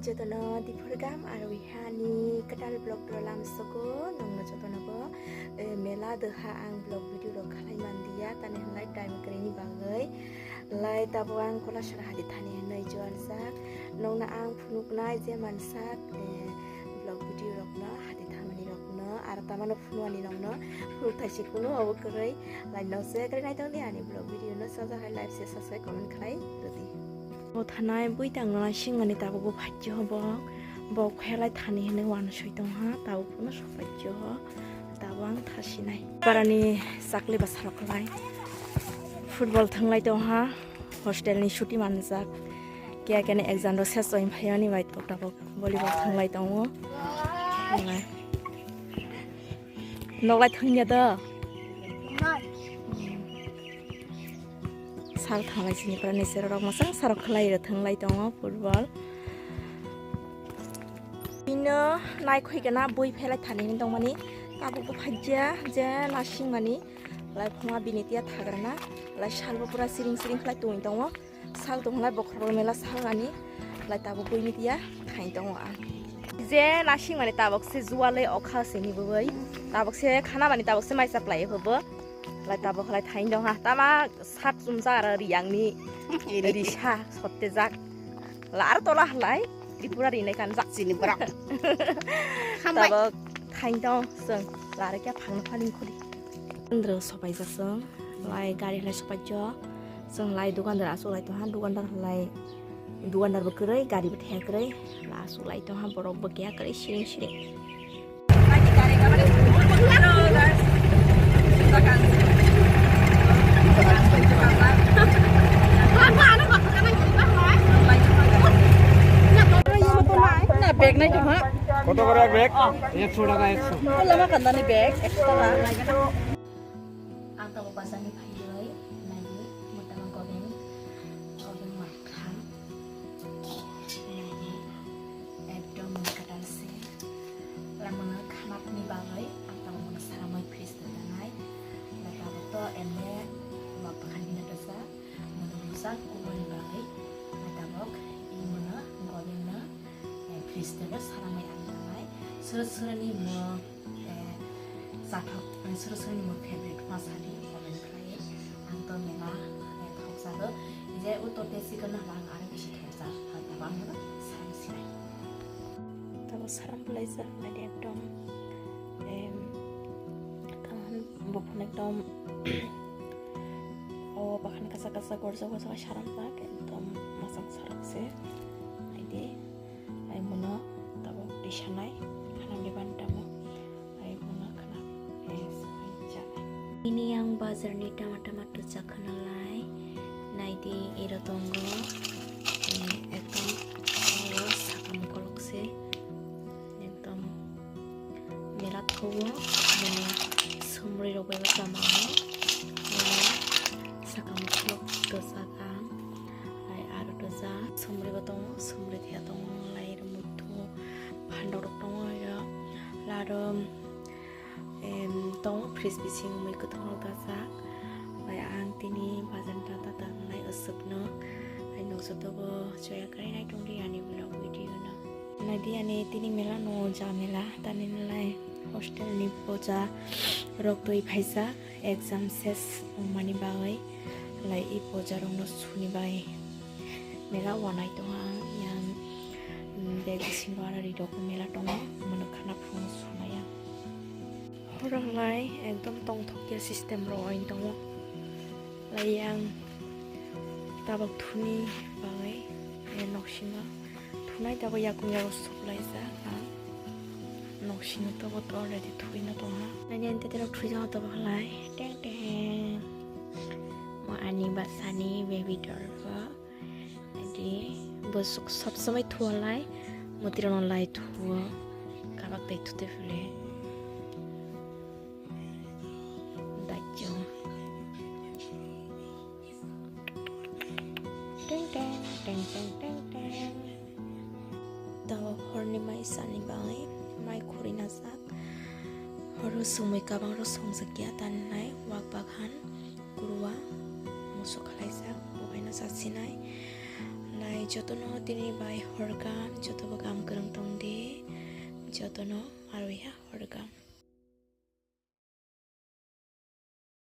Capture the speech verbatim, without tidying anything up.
Jotono diphor gam aro wihani kwtal vlog rw lamsogo nongno jotonobo, eh, mela dwha ang vlog video rok khlai manliya, tani hwnlai time kwrwini bagwi. Lai tabuk ang Kolasar hadi thani hwnwi jualjak. Nongno ang phunuknai je mansak, eh, vlog video rokno, hadi thamani rokno, aro tamano phunuani nongno phunuk thaisi kunu obo kwrwi. Lai nose kwrwi naitongdi ani vlog video no, sajak hai like, share, subscribe, comment khlai rwdi. Bo thanai bui tangno singmani tabuk bo phajjo bo. Bo khelai thani hwnwi uansoi tongha, tabuk phano sophaijjo. Tabuk ang thasinai. Parani chakli bwsarok khlai football thwnglai tongha, hostel ni chuti manjak. Kiya kene exam rok ses oi phaiani bai tabuk volleyball thwnglai tongo. Noklai thwngya do? Sal thanglai sini pura ni sero rok masang sarok khlai rw thwnglai tongo football. Bino naikhoi gana bui phelai thani hwnwi tongmani tabuk bo phajya je nasingmani lai phoma bini tiya thagrana lai salbo pura siring siring khlai tongwi tongo. Sal tongmani bokhorok mela sal ani lai tabuk buini tiya thain tongo ang. Je nasing mani tabuk se jualai okha sini bwbwi. Tabuk se khana mani tabuk se mai chaplai hobo. Lai tabuk lai thain dong ha. Tama sat chumjak aro riyang ni risa sotte jak. La ar tola halai Tripura rinai kan jak. Sini bwrok. Hambai. Tabuk thain dong song. La ar kya phang phaling khuli. Andro sopai jak song. Lai gari lai sopai jo. Chwng lai dukandar aswk lai tongha, dukandar lai, dukandar bo kwrwi, gari bo thaya kwrwi, aswk lai tongha, borok bo keha kwrwi siring siring. Bag nai tongha. Koto kore bag? Ekso taka, ekso. Lama kandani bag, ekso taka. Ang tabuk bazar ni phaiwi naidi, mwtang gobeng, gobeng mwkhang. Naidi, ekdom mwkhang se. Lamano khanani bagwi ang tabuk mano saramwi fridge o tanai. Tabuk to emne wak bwkhan hino dasa, mano bujak kubuni bagwi. Tabuk i mano gobeng no, eh, fridge o saramwi ang tanai. Suru suruni mo Eh, chathok, eh, suru suru ni mo favorite ma sadi comment khlai. Ang to mela, eh, thok jago. Je uttor te sikon na lang aro bisi thok jak. Hai ta bang no sam sinai. Tabo saram pulai jak, naidi ekdom, em, kahan bo phone ekdom, o bakhan kasa kasa gorjak gorjak saram jak, ekdom masang sarak se. Naidi. Ai mono tabuk tisanai, khanam ni bani tamo. Ai mono khana, eh, sanai chanai. Ini ang bazar ni tama tama tuchak khana lai. Naidi iro tongo. Eh, ekdom o sakam kolok se. Ekdom mela thogo. Mane sumri rok bai tama o. Mane sakam kolok tuchak ang. Lai aro tuchak. Sumri bo tongo, sumri thia tongo. Lai Mutu phandok rok tongo aro, laro, em, tongo fridge bising mui kwthwng rok dajak. Bai ang tini bazar ni tata tangnai aswk no. Ai nok joto bo choya kwrwi nai tongdi ani vlog video no. Naidi ani tini mela no ja mela tani nalai hostel ni poja rok twi phaijak. Exam ses wngmani bagwi lai i pojarokno suni bai mela wanai tongo ang yang, mm, bag bisingo aro rirok mela tongo, mwnwk khana phungo sunai ang. Horok lai ekdom tongthokya system rok oin tongo lai yang tabuk thuni bagwi, eh, noksingo. Thunai tabuk yakung yago suklaijak ang. Noksingo tabuk already thuino tongha. Nani ani teterok thuijak tabuk halai. Teng teng. Mo ani basani baby doll bo. Adi bo suk sob somoi thualai. Mo tirano lai thuo. Kabak tai thute phule. Dajjo. Teng teng, teng teng, teng teng. Tabuk horni mai sani bagwi mai khuri najak. Horo sumui kabang rok songjakya tanai wak bakhan kurwa musu khalaijak bo kaino chasinai. Nai jotono tini bai horgam, jotobo gam kwrwng tongdi, jotono aroiha horgam.